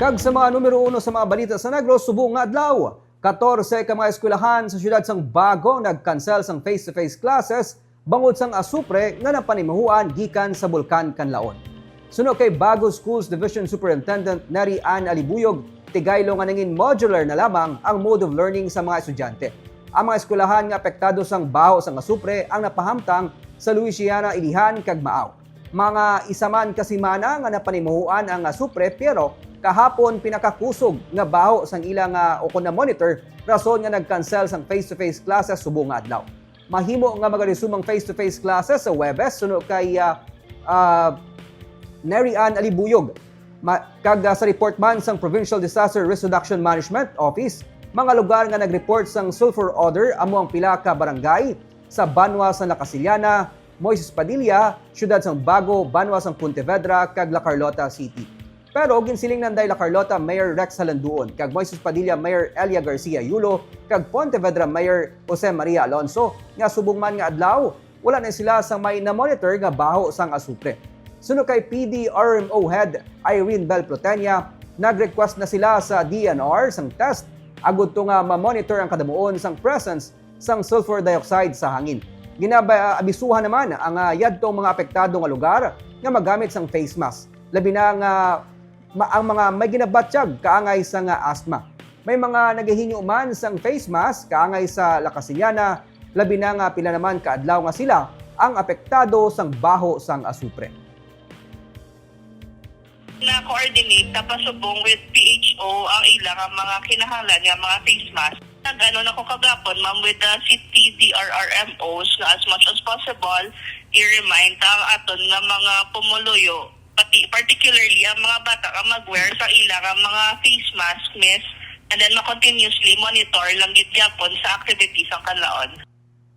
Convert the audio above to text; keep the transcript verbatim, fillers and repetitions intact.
Kag sa mga numero uno sa mga balita sa Negros subong nga adlaw, katorse ka mga eskwelahan sa siyudad sang Bago nag-cancel sang face-to-face classes bangod sang asupre nga napanimuhuan gikan sa Bulkan Kanlaon. Suno kay Bago Schools Division Superintendent Neri Ann Alibuyog, tigaylo nga nangin modular na lamang ang mode of learning sa mga estudyante. Ang mga eskwelahan nga apektado sang baho sang asupre ang napahamtang sa Luisiana, Ilijan, kag Maaw. Mga isa man ka semana nga napanimuhuan ang asupre, pero kahapon pinakakusog nga baho sang ila nga o kon na-monitor, rason nga nag-cancel sang face-to-face classes subong nga adlaw. Mahimo nga magaresume ang face-to-face classes sa Huwebes, suno kay, ah, ah, Neri Ann Alibuyog. Ma-, kag, ah, sa report man sang Provincial Disaster Risk Reduction Management Office, mga lugar nga nag-report sang sulfur odor amo ang pila ka barangay sa banwa sa La Castellana, Moises Padilla, siyudad sang Bago, banwa sang Pontevedra, kag La Carlota City. Pero ginsiling nanday La Carlota Mayor Rex Halanduon kag Moises Padilla Mayor Elia Garcia Yulo kag Pontevedra Mayor Jose Maria Alonso nga subong man nga adlaw, wala na sila sa may na-monitor nga baho sang asupre. Suno kay P D R M O Head Irene Bel Plotenia, nag-request na sila sa D N R sang test agud to nga ma-monitor ang kadamuon sang presence sang sulfur dioxide sa hangin. Ginabisuhan naman ang, ah, yadtong mga apektado nga lugar nga magamit sang face mask, labi na nga ma-, ang mga may ginabatyag kaangay sa nga asthma. May mga nagahingyo man sang face mask kaangay sa La Castellana, labi na nga pila naman ka adlaw nga sila ang apektado sang baho sang asupre. Na-coordinate, napasubong with P H O ang ila nga mga kinahanglan nga mga face mask. Nag-ano na ko kagapon, ma'am, with the city D R R M Os nga as much as possible, i-remind ta ang aton nga mga pumuluyo, pati particularly ang mga bata nga mag-wear sa ila nga mga face mask, miss, and then ma-continuously monitor lang gid gyapon sa activities ang kanlaon.